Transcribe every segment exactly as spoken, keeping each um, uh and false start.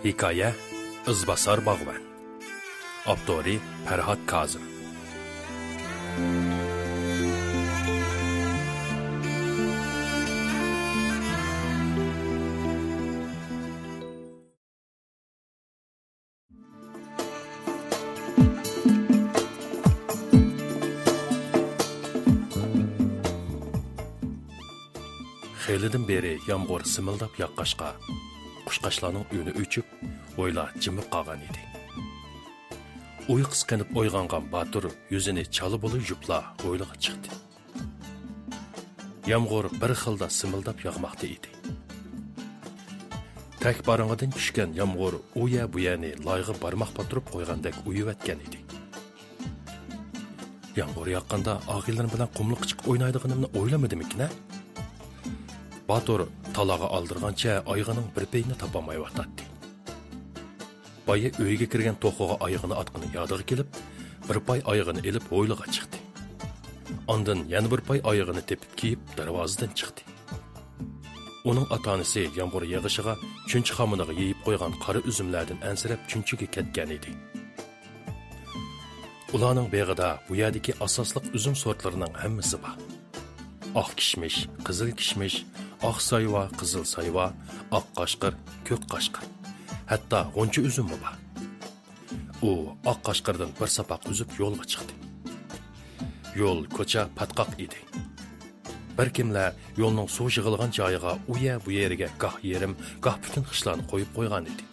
ھېكايە: ئىزباسار باغۋەن. ئاپتورى: پەرھات كازىم. خېلىدىن بېرى يامغۇر سىمىلداپ ياغقاچقا، قۇشقاچلارنىڭ ئۈنى ئۆچۈپ، ھويلا جىمىپ قالغان ئىدى. ئۇيقۇسى قېنىپ ئويغانغان باتۇر يۈزىنى چالا بۇلا يۇيۇپلا ھويلىغا چىقتى. يامغۇر بىر خىلدا سىمىلداپ ياغماقتا ئىدى. تەك پارىڭىدىن چۈشكەن يامغۇر ئۇ يەر بۇ يەرنى لايغا بارماق پاتۇرۇپ قويغاندەك ئۇيۇۋەتكەن ئىدى. يامغۇر ياغقاندا ئاغىنىلىرىم بىلەن قۇملۇققا چىقىپ ئوينايدىغىنىمنى ئويلىمىدىمىكىن ھە؟ باتۇر تالاغا ئالدىرىغانچە ئايىغىنىڭ بىر پېيىنى تاپالمايۋاتاتتى. بايا ئۆيگە كىرگەن توخۇغا ئايىغىنى ئاتقىنى يادىغا كېلىپ، بىر پاي ئايىغىنى ئېلىپ ھويلىغا چىقتى. ئاندىن يەنە بىر پاي ئايىغىنى تېپىپ كىيىپ دەرۋازىدىن چىقتى. ئۇنىڭ ئاتا-ئانىسى يامغۇر يېغىشىغا چۈنچە خامىنىغا يېيىپ قويغان قارا ئۈزۈملەردىن ئەنسىرەپ چۈنچىگە كەتكەن ئىدى. ئۇلارنىڭ بېغىدا بۇ يەردىكى ئاساسلىق ئۈزۈم سورتلىرىنىڭ ھەممىسى بار. ئاق كىشمىش، قىزىل كىشمىش، ئاق سايۋا، قىزىل سايۋا، ئاق قاشقىر، كۆك قاشقىر، ھەتتا غۇنچە ئۈزۈممۇ بار. ئۇ ئاق قاشقىردىن بىر ساپاق ئۈزۈپ يولغا چىقتى. يول، كوچا پاتقاق ئىدى. بىر كىملەر يولنىڭ سۇ يىغىلغان جايىغا ئۇ يەر بۇ يېرىگە گاھ يېرىم، گاھ پۈتۈن خىشلارنى قويۇپ قويغان ئىدى.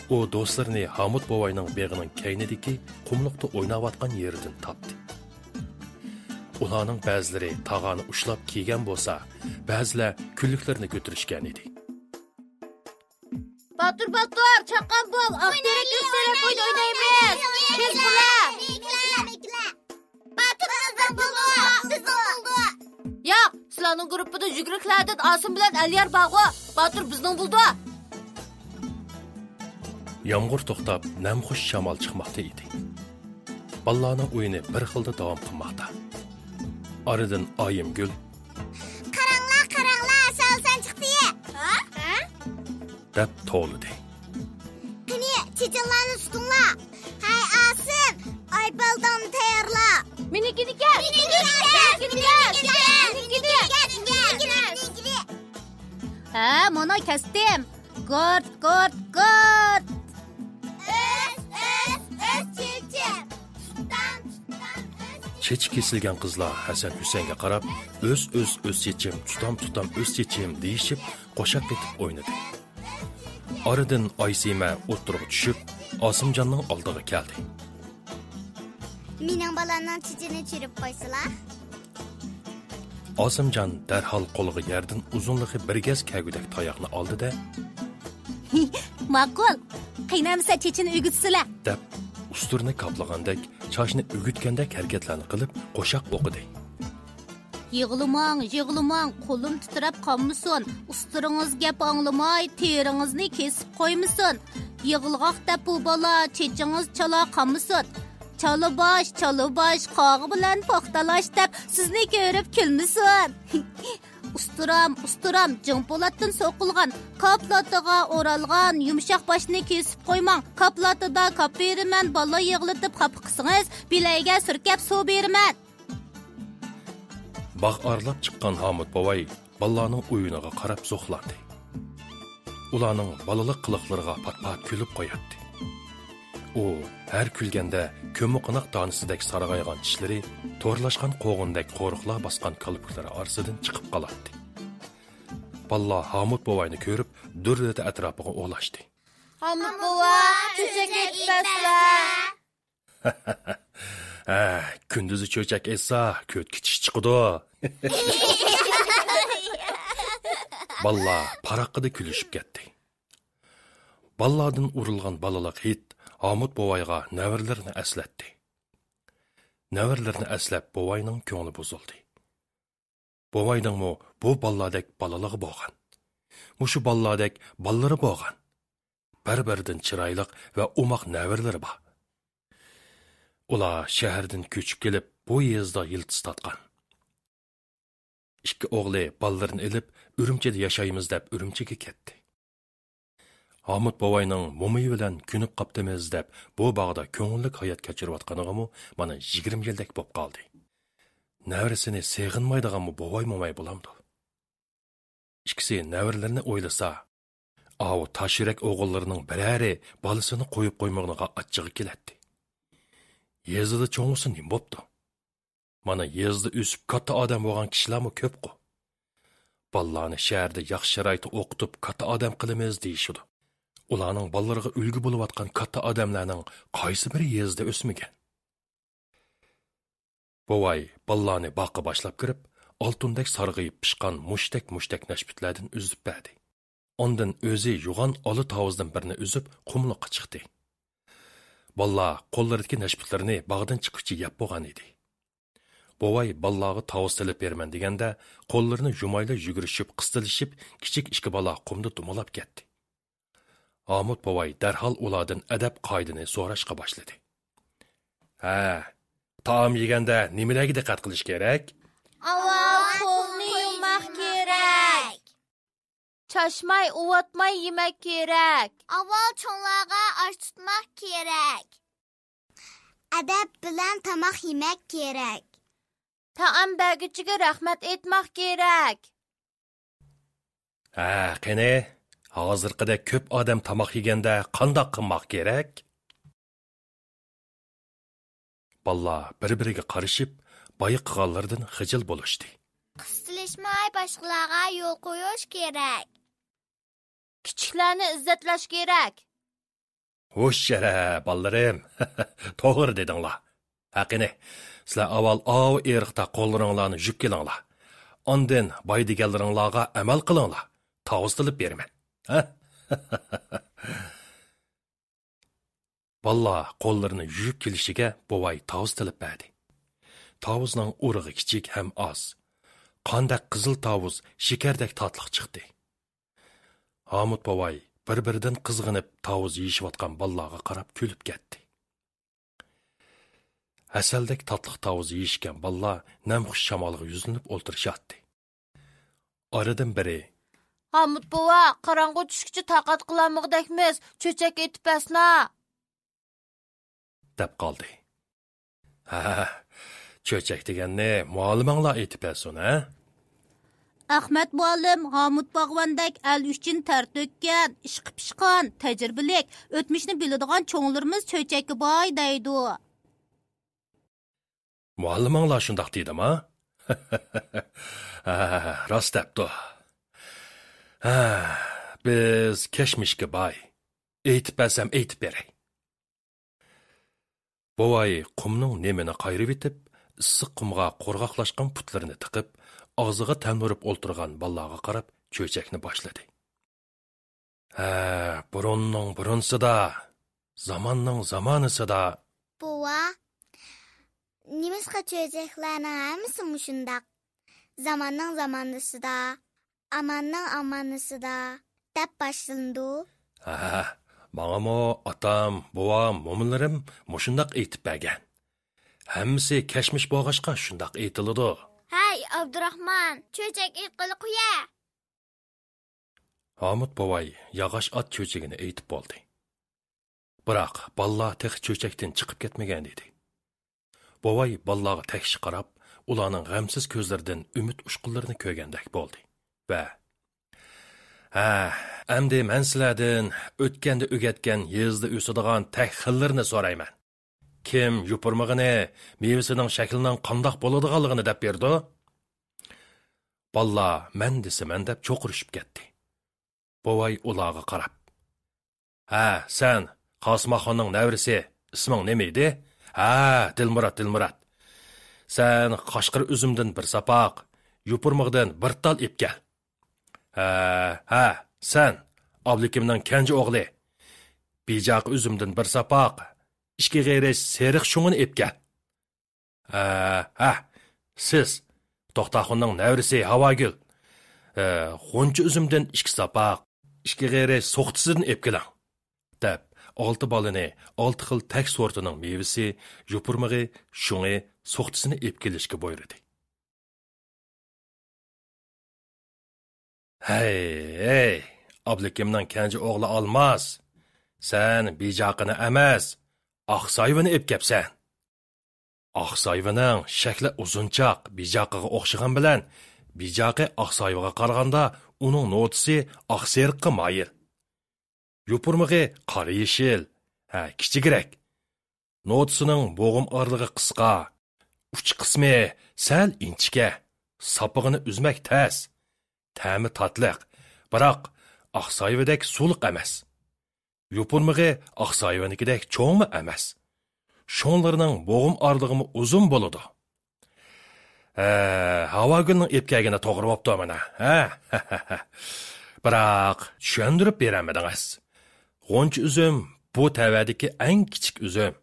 ئۇ دوستلىرىنى ھامۇت بوۋاينىڭ بېغىنىڭ كەينىدىكى قۇملۇقتا ئويناۋاتقان يېرىدىن تاپتى. ئۇلارنىڭ بەزىلىرى تاغارنى ئۇشلاپ كىيگەن بولسا، بەزىلەر كۈنلۈكلىرىنى كۆتۈرۈشكەن ئىدى. باتۇر، باتۇر، چاققان بول، ئاق تېرەك، ئۆز تېرەك ئويۇن ئوينايمىز. تېز بولە. باتۇر، بىزنىڭ بولدى، بىزنىڭ بولدى. ياق، سىلەرنىڭ گۇرۇپپىدا يۈگۈرۈكلەردىن ئاسىم بىلەن ئەليار بارغۇ. باتۇر، بىزنىڭ بولدى. يامغۇر توختاپ، نەمخۇش شامال چىقماقتا ئىدى. بالىلارنىڭ ئويۇنى بىر خىلدا داۋام قىلماقتا. ئارىدىن ئايىمگۈل، قاراڭلار، قاراڭلار، سالسان چىقتى. ھە؟ ھە؟ دەپ توۋلىدى. قېنى، چېچەنلەرنى تۇتۇڭلار. ھەي، ئاسىم، ئايپالدام تەييارلا. مېنىڭكىنى كەس. مېنىڭكىنى كەس، مېنىڭكىنى كەس، مېنىڭكىنى كەس. ھە، مانا كەستىم. گارت، گارت، گارت. ئۆس، ئۆس، ئۆس چېچىم. تۇتام، تۇتام، ئۆس. چېچى كېسىلگەن قىزلار ھەسەن ھۈسەنگە قاراپ، ئۆس، ئۆس، ئۆس چېچىم، تۇتام، تۇتام، ئۆس چېچىم دېيىشىپ، قوشاق ئېيتىپ ئوينىدى. ئارىدىن ئايسىمە ئوتتۇرىغا چۈشۈپ، ئاسىمجاننىڭ ئالدىغا كەلدى. مېنىڭ بالامنىڭ چېچىنى چۈشۈرۈپ قويسىلا. ئاسىمجان دەرھال قولىغا يەردىن ئۇزۇنلۇقى بىر گەز كەلگۈدەك تاياقنى ئالدى-دە، ماقۇل، قىينامسە چېچىنى ئۈگۈتسىلە، دەپ، ئۇستۇرىنى كاپلىغاندەك چاچنى ئۈگۈتكەندەك ھەرىكەتلەرنى قىلىپ قوشاق ئوقۇدى. يىغلىماڭ، يىغلىماڭ، قولۇم تىترەپ قالمىسۇن. ئۇستىرىڭىز گەپ ئاڭلىماي، تېرىڭىزنى كېسىپ قويمىسۇن. يىغلىغاق دەپ بۇ بالا چېچىڭىز چالا قالمىسۇن. چالا باش، چالا باش، قاغا بىلەن پاختالاش دەپ سىزنى كۆرۈپ كۈلمىسۇن. ئۇستىرام، ئۇستىرام، جىڭ پولاتتىن سوقۇلغان، كاپلاتىغا ئورالغان يۇمشاق باشنى كېسىپ قويماڭ. كاپلاتىدا كاپ بېرىمەن، بالا يىغلىتىپ خاپا قىلسىڭىز، بىلەيگە سۈركەپ سۇ بېرىمەن. باغ ئارىلاپ چىققان ھامۇت بوۋاي بالىلارنىڭ ئويۇنىغا قاراپ زوقلاندى. ئۇلارنىڭ بالىلىق قىلىقلىرىغا پات-پات كۈلۈپ قوياتتى. ئۇ ھەر كۈلگەندە كۆممىقوناق دانىسىدەك سارغايغان چىشلىرى تورلاشقان قوغۇندەك قورۇقلار باسقان كالپۇكلىرى ئارىسىدىن چىقىپ قالاتتى. بالىلار ھامۇت بوۋاينى كۆرۈپ دۈررىدە ئەتراپىغا ئولاشتى. ھامۇت بوۋا، چۆچەك ئېيتىپ بەرسىلە. ھە، كۈندۈزى چۆچەك ئېيتسا، كۆتكە چىش چىقىدۇ. بالىلار پاراققىدە كۈلۈشۈپ كەتتى. بالىلاردىن ئۇرۇلغان بالىلىق ھىد ھامۇت بوۋايغا نەۋرىلىرىنى ئەسلەتتى. نەۋرىلىرىنى ئەسلەپ، بوۋاينىڭ كۆڭلى بۇزۇلدى. بوۋاينىڭمۇ بۇ بالىلاردەك بالىلىقى بولغان. مۇشۇ بالىلاردەك بالىلىرى بولغان. بىر-بىرىدىن چىرايلىق ۋە ئوماق نەۋرىلىرى بار. ئۇلار شەھەردىن كۆچۈپ كېلىپ، بۇ يېزىدا يىلتىز تارتقان. ئىككى ئوغلى بالىلىرىنى ئېلىپ، ئۈرۈمچىدە ياشايمىز دەپ ئۈرۈمچىگە كەتتى. ھامۇت بوۋاينىڭ مومىيى بىلەن كۆنۈپ قاپتىمىز دەپ بۇ باغدا كۆڭۈللۈك ھايات كەچۈرۈۋاتقىنىغىمۇ مانا يىگىرمە يىلدەك بوپ قالدى. نەۋرىسىنى سېغىنمايدىغانمۇ بوۋاي موماي بولامدۇ؟ ئىككىسى نەۋرىلىرىنى ئويلىسا، ئاۋۇ تاش يۈرەك ئوغۇللىرىنىڭ بىرەرى بالىسىنى قويۇپ قويمىغىنىغا ئاچچىقى كېلەتتى. يېزىدا چوڭىسى نېمە بوپتۇ؟ مانا يېزىدا ئۆسۈپ كاتتا ئادەم بولغان كىشىلەرمۇ كۆپقۇ. بالىلارنى شەھەردە ياخشى شارائىتتا ئوقۇتۇپ كاتتا ئادەم قىلىمىز دېيىشىدۇ. ئۇلارنىڭ بالىلىرىغا ئۈلگە بولۇۋاتقان كاتتا ئادەملەرنىڭ قايسى بىرى يېزىدا ئۆسمىگەن؟ بوۋاي بالىلارنى باغقا باشلاپ كىرىپ، ئالتۇندەك سارغىيىپ پىشقان مۇشتەك-مۇشتەك نەشپۈتلەردىن ئۈزۈپ بەردى. ئاندىن ئۆزى يوغان ئالا تاۋۇزدىن بىرنى ئۈزۈپ، قۇملۇققا چىقتى. بالىلار قوللىرىدىكى نەشپۈتلىرىنى باغدىن چىققۇچە يەپ بولغان ئىدى. بوۋاي بالىلارغا تاۋۇز سېلىپ بېرىمەن دېگەندە، قوللىرىنى يۇمايلا يۈگۈرۈشۈپ، قىستىلىشىپ، كىچىك ئىككى بالا قۇمدا دومىلاپ كەتتى. ھامۇت بوۋاي دەرھال ئۇلاردىن ئەدەپ-قائىدىنى سوراشقا باشلىدى. ھە، تائام يېگەندە نېمىلەرگە دىققەت قىلىش كېرەك؟ ئاۋۋال قولنى يۇماق كېرەك. چاشماي، ئۇۋاتماي يېمەك كېرەك. ئاۋۋال چوڭلارغا ئاش تۇتماق كېرەك. ئەدەپ بىلەن تاماق يېمەك كېرەك. تائام بەرگۈچىگە رەھمەت ئېيتماق كېرەك. ھە، قېنى، ھازىرقىدەك كۆپ ئادەم تاماق يېگەندە قانداق قىلماق كېرەك؟ بالىلار بىر-بىرىگە قارىشىپ، بايا قىلغانلىرىدىن خىجىل بولۇشتى. قىستىلىشماي باشقىلارغا يول قويۇش كېرەك. كىچىكلەرنى ئىززەتلەش كېرەك. ھوشيار ھە، بالىلىرىم. توغرا دېدىڭلار. ھە قېنى، سىلەر ئاۋۋال ئاۋۇ ئېرىقتا قوللىرىڭلارنى يۇيۇپ كېلىڭلار. ئاندىن باي دېگەنلىرىڭلارغا ئەمەل قىلىڭلار. تاۋۇز سېلىپ بېرىمەن. ھە؟ بالىلار قوللىرىنى يۇيۇپ كېلىشىگە بوۋاي تاۋۇز سېلىپ بەردى. تاۋۇزنىڭ ئۇرۇقى كىچىك ھەم ئاز. قاندەك قىزىل تاۋۇز شېكەردەك تاتلىق چىقتى. ھامۇت بوۋاي بىر-بىرىدىن قىزغىنىپ تاۋۇز يېيىشىۋاتقان بالىلارغا قاراپ كۈلۈپ كەتتى. ھەسەلدەك تاتلىق تاۋۇز يېيىشكەن بالىلار نەمخۇش شامالغا يۈزلىنىپ ئولتۇرۇشاتتى. ئارىدىن بىرى، ھامۇت بوۋا، قاراڭغۇ چۈشكىچە تاقەت قىلالمىغۇدەكمىز، چۆچەك ئېيتىپ بەرسىنا! دەپ قالدى. ھە، چۆچەك دېگەننى مۇئەللىمىڭلار ئېيتىپ بەرسۇن، ھە؟ ئەخمەت مۇئەللىم ھامۇت باغۋەندەك ئەل ئۈچۈن تەر تۆككەن، ئىشقا پىشقان، تەجرىبىلىك، ئۆتمۈشنى بىلىدىغان چوڭلىرىمىز چۆچەككە باي دەيدۇ. مۇئەللىمىڭلار شۇنداق دېدىما؟ ھە، راست دەپتۇ. ھە، بىز كەشمىشكە باي. ئېيتىپ بەرسەم ئېيتىپ بېرەي. بوۋاي قۇمنىڭ نېمىنى قايرىۋېتىپ، ئىسسىق قۇمغا قورغاقلاشقان پۇتلىرىنى تىقىپ، ئاغزىغا تەلمۈرۈپ ئولتۇرغان بالىلارغا قاراپ چۆچەكنى باشلىدى. ھە، بۇرۇننىڭ بۇرۇنسىدا، زاماننىڭ زامانىسىدا. بوۋا، نېمىشقا چۆچەكلەرنىڭ ھەممىسى مۇشۇنداق؟ زاماننىڭ زامانىسىدا، ئاماننىڭ ئامانىسىدا دەپ باشلىنىدۇ. ھە، ماڭىمۇ ئاتام، بوۋام، مومىلىرىم مۇشۇنداق ئېيتىپ بەرگەن. ھەممىسى كەشمىش بولغاچقا شۇنداق ئېيتىلىدۇ. ھەي، ئابدۇراخمان، چۆچەك ئېيتقىلى قويە! ھامۇت بوۋاي ياغاچ ئات چۆچىكىنى ئېيتىپ بولدى. بىراق بالىلار تېخى چۆچەكتىن چىقىپ كەتمىگەن ئىدى. بوۋاي بالىلارغا تەكشى قاراپ، ئۇلارنىڭ غەمسىز كۆزلىرىدىن ئۈمىد ئۇچقۇنلىرىنى كۆرگەندەك بولدى ۋە، ھە، ئەمدى مەن سىلەردىن ئۆتكەندە ئۆگەتكەن يېزىدا ئۆسىدىغان تەك خىللىرىنى سورايمەن. كىم يوپۇرمىغىنى، مېۋىسىنىڭ شەكلىنىڭ قانداق بولىدىغانلىقىنى دەپ بېرىدۇ؟ بالىلار مەن دېسە مەن دەپ چوقۇرۇشۇپ كەتتى. بوۋاي ئۇلارغا قاراپ، ھە، سەن، قاسىمخاننىڭ نەۋرىسى، ئىسمىڭ نېمە ئىدى؟ ھە، دىلمۇرات، دىلمۇرات. سەن قاشقىر ئۈزۈمدىن بىر ساپاق، يوپۇرمىغىدىن بىر تال ئېلىپ كەل. ھە، ھە، سەن، ئابلىكىمنىڭ كەنجى ئوغلى. بىجاق ئۈزۈمدىن بىر ساپاق، ئىككى غېرىچ سېرىق شۇڭىنى ئېلىپ كەل. ھە، ھە، سىز، توختاخۇننىڭ نەۋرىسى ھاۋاگۈل. ھە، غۇنچە ئۈزۈمدىن ئىككى ساپاق، ئىككى غېرىچ سوختىسىدىن ئېلىپ كېلىڭ، دەپ، ئالتە بالىنى ئالتە خىل تەك سورتىنىڭ مېۋىسى، يوپۇرمىقى، شۇڭى، سوختىسىنى ئېلىپ كېلىشكە بۇيرۇدى. ھەي، ھەي، ئابلىكىمنىڭ كەنجى ئوغلى ئالماس. سەن بىجاقىنى ئەمەس، ئاقسايۋىنى ئېپ كەپسەن. ئاقسايۋىنىڭ شەكلى ئۇزۇنچاق، بىجاقىغا ئوخشىغان بىلەن، بىجاقى ئاقسايۋىغا قارىغاندا ئۇنىڭ نوتىسى ئاقسېرىققا مايىل. يوپۇرمىقى قارا يېشىل، ھە، كىچىكرەك. نوتىسىنىڭ بوغۇم ئارىلىقى قىسقا، ئۇچ قىسمى سەل ئىنچىكە، ساپىقىنى ئۈزمەك تەس. تەمى تاتلىق، بىراق ئاقسايۋىدەك سۇلۇق ئەمەس. يوپۇرمىقى ئاقسايۋىنىڭكىدەك چوڭمۇ ئەمەس. شوڭلىرىنىڭ بوغۇم ئارىلىقىمۇ ئۇزۇن بولىدۇ. ھە، ھاۋاگۈلنىڭ ئېپ كەلگىنى توغرا بوپتۇ مانا، ھە؟ بىراق چۈشەندۈرۈپ بېرەلمىدىڭىز. غۇنچە ئۈزۈم بۇ تەۋەدىكى ئەڭ كىچىك ئۈزۈم.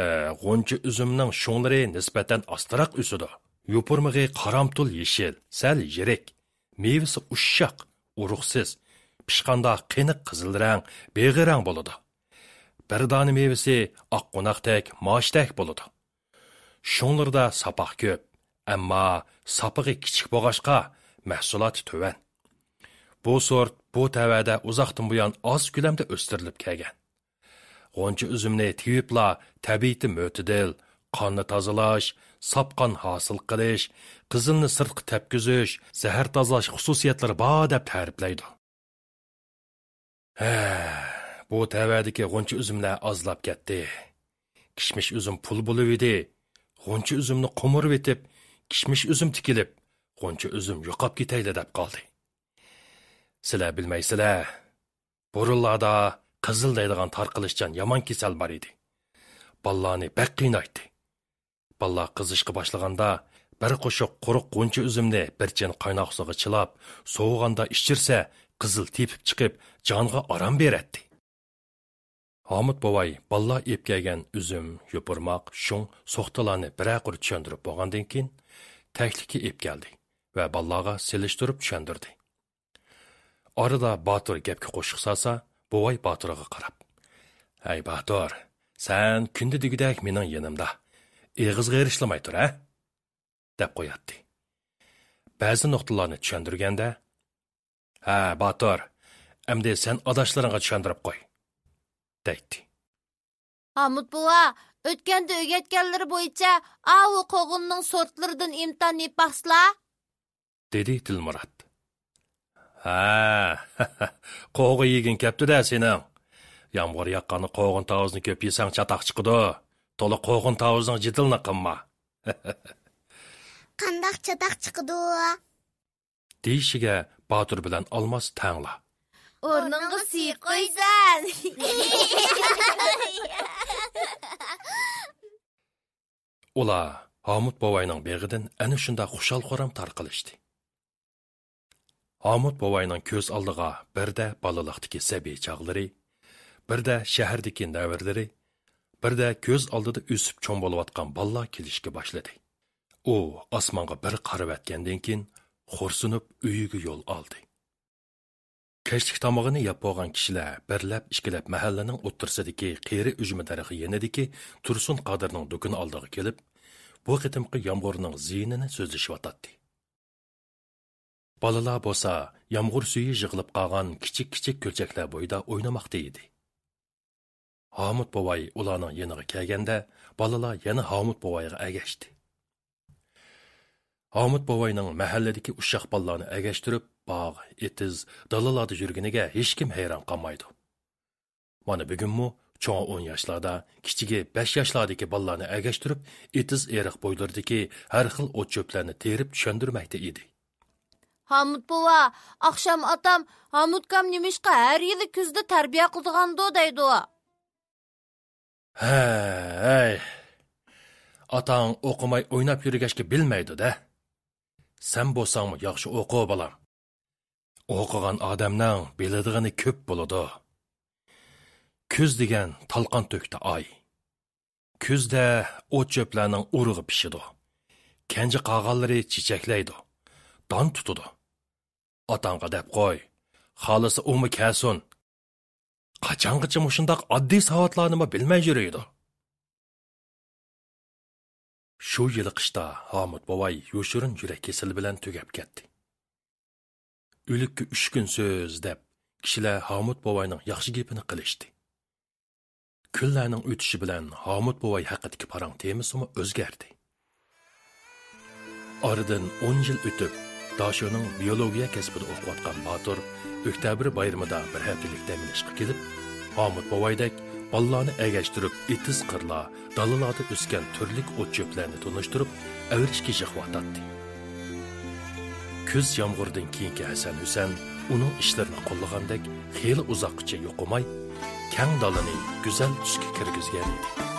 ھە، غۇنچە ئۈزۈمنىڭ شۇڭلىرى نىسبەتەن ئاستىراق ئۆسىدۇ. يوپۇرمىقى قارامتۇل يېشىل، سەل يىرىك. مېۋىسى ئۇششاق، ئۇرۇقسىز، پىشقاندا قېنىق قىزىل رەڭ، بېغىي رەڭ بولىدۇ. بىر دانە مېۋىسى ئاققۇناقتەك، ماچتەك بولىدۇ. شۇڭلىرىدا ساپاق كۆپ، ئەمما ساپىقى كىچىك بولغاچقا، مەھسۇلاتى تۆۋەن. بۇ سورت بۇ تەۋەدە ئۇزاقتىن بۇيان ئاز كۆلەمدە ئۆستۈرۈلۈپ كەلگەن. غۇنچە ئۈزۈمنى تېۋىپلا تەبىئىتى مۆتىدىل، قاننى تازىلاش، ساپ قان ھاسىل قىلىش، قىزىلنى سىرتقا تەپكۈزۈش، زەھەر تازىلاش خۇسۇسىيەتلىرى بار دەپ تەرىپلەيدۇ. ھە، بۇ تەۋەدىكى غۇنچە ئۈزۈملەر ئازلاپ كەتتى. كىشمىش ئۈزۈم پۇل بولۇۋىدى. غۇنچە ئۈزۈمنى قومۇرۇۋېتىپ، كىشمىش ئۈزۈم تىكىلىپ، غۇنچە ئۈزۈم يوقاپ كېتەيلى دەپ قالدى. سىلەر بىلمەيسىلەر، بۇرۇنلاردا قىزىل دەيدىغان تارقىلىشچان يامان كېسەل بار ئىدى. بالىلارنى بەك قىينايتتى. بالىلار قىزىشقا باشلىغاندا، بىر قوشۇق قۇرۇق غۇنچە ئۈزۈمنى بىر چىن قايناق سۇغا چىلاپ، سوۋۇغاندا ئىچۈرسە، قىزىل تېپىپ چىقىپ، جانغا ئارام بېرەتتى. ھامۇت بوۋاي بالىلار ئېلىپ كەلگەن ئۈزۈم، يوپۇرماق، شۇڭ، سوختىلارنى بىرەر قۇر چۈشەندۈرۈپ بولغاندىن كېيىن، تەكلىككە ئېلىپ كەلدى ۋە بالىلارغا سېلىشتۇرۇپ چۈشەندۈردى. ئارىدا باتۇر گەپكە قوشۇق سالسا، بوۋاي باتۇرغا قاراپ، «ھەي باتۇر، سەن كۈندە دېگۈدەك مېنىڭ يېنىمدا، ئېغىزغا ھېرىشلىماي تۇر، ھە؟» دەپ قوياتتى. بەزى نۇقتىلارنى چۈشەندۈرگەندە، «ھە، باتۇر، ئەمدى سەن ئاداشلىرىڭغا چۈشەندۈرۈپ قوي» دەيتتى. «ھامۇت بوۋا، ئۆتكەندە ئۆگەتكەنلىرى بويىچە ئاۋۇ قوغۇننىڭ سورتلىرىدىن ئىمتىھان ئېلىپ باقسىلا» دېدى دىلمۇرات. «ھە، قوغۇن يېگۈڭ كەپتۇ-دە سېنىڭ. يامغۇر ياغقاندا قوغۇن تاۋۇزنى كۆپ يېسەڭ چاتاق چىقىدۇ. تولا قوغۇن تاۋۇزنىڭ جېدىلىنى قىلما.» «قانداق چاتاق چىقىدۇ؟» دېيىشىگە باتۇر بىلەن ئالماس تەڭلا. «ئورنۇڭغا سىيىق قويىسەن.» ئۇلار ھامۇت بوۋاينىڭ بېغىدىن ئەنە شۇنداق خۇشال-خۇرام تارقىلىشتى. ھامۇت بوۋاينىڭ كۆز ئالدىغا بىردە بالىلىقتىكى سەبىي چاغلىرى، بىردە شەھەردىكى نەۋرىلىرى، بىردە كۆز ئالدىدا ئۆسۈپ چوڭ بولۇۋاتقان بالىلار كېلىشكە باشلىدى. ئۇ ئاسمانغا بىر قارىۋەتكەندىن كېيىن، خورسۇنۇپ ئۆيىگە يول ئالدى. كەچلىك تامىقىنى يەپ بولغان كىشىلەر بىرلەپ، ئىككىلەپ مەھەللىنىڭ ئوتتۇرىسىدىكى قېرى ئۈجمە دەرىخى يېنىدىكى تۇرسۇن قادىرنىڭ دۇكىنى ئالدىغا كېلىپ، بۇ قېتىمقى يامغۇرنىڭ زىيىنىنى سۆزلىشىۋاتاتتى. بالىلار بولسا يامغۇر سۈيى يىغىلىپ قالغان كىچىك-كىچىك كۆلچەكلەر بويىدا ئوينىماقتا ئىدى. ھامۇت بوۋاي ئۇلارنىڭ يېنىغا كەلگەندە، بالىلار يەنە ھامۇت بوۋايغا ئەگەشتى. ھامۇت بوۋاينىڭ مەھەللىدىكى ئۇششاق بالىلارنى ئەگەشتۈرۈپ، باغ، ئېتىز، دالىلاردا يۈرگىنىگە ھېچكىم ھەيران قالمايدۇ. مانا بۈگۈنمۇ چوڭى ئون ياشلاردا، كىچىكى بەش ياشلاردىكى بالىلارنى ئەگەشتۈرۈپ، ئېتىز-ئېرىق بويلىرىدىكى ھەر خىل ئوت-چۆپلەرنى تېرىپ چۈشەندۈرمەكتە ئىدى. «ھامۇت بوۋا، ئاخشام ئاتام، ھامۇتكام نېمىشقا ھەر يىلى كۈزدە تەربىيە قىلىدىغاندۇ دەيدۇ.» «ھەي، ئاتاڭ ئوقۇماي ئويناپ يۈرگەچكە بىلمەيدۇ-دە. سەن بولساڭمۇ ياخشى ئوقۇ، بالام. ئوقۇغان ئادەمنىڭ بىلىدىغىنى كۆپ بولىدۇ. كۈز دېگەن تالقان تۆكتە ئاي. كۈزدە ئوت-چۆپلەرنىڭ ئۇرۇقى پىشىدۇ. كەنجى قاغانلىرى چېچەكلەيدۇ، دان تۇتىدۇ. ئاتاڭغا دەپ قوي، خالىسا ئۇمۇ كەلسۇن. قاچانغىچە مۇشۇنداق ئاددىي ساۋاتلارنىمۇ بىلمەي يۈرىدۇ؟» شۇ يىلى قىشتا ھامۇت بوۋاي يوشۇرۇن يۈرەك كېسىلى بىلەن تۈگەپ كەتتى. «ئۆلۈككە ئۈچ كۈن سۆز» دەپ، كىشىلەر ھامۇت بوۋاينىڭ ياخشى گېپىنى قىلىشتى. كۈنلەرنىڭ ئۆتۈشى بىلەن ھامۇت بوۋاي ھەققىدىكى پاراڭ تېمىسىمۇ ئۆزگەردى. ئارىدىن ئون يىل ئۆتۈپ، داشۆنىڭ بىيولوگىيە كەسپىدە ئوقۇۋاتقان باتۇر ئۆكتەبىر بايرىمىدا بىر ھەپتىلىك دەم ئېلىشقا كېلىپ، ھامۇت بوۋايدەك بالىلارنى ئەگەشتۈرۈپ، ئېتىز قىرلار، دالىلاردا ئۆسكەن تۈرلۈك ئوت-چۆپلەرنى تونۇشتۇرۇپ، ئەۋرىشكە يىغىۋاتاتتى. كۈز يامغۇرىدىن كېيىنكى ھەسەن-ھۈسەن ئۇنىڭ ئىشلىرىنى قوللىغاندەك خېلى ئۇزاققىچە يوقىماي، كەڭ دالىنى گۈزەل تۈسكە كىرگۈزگەن ئىدى.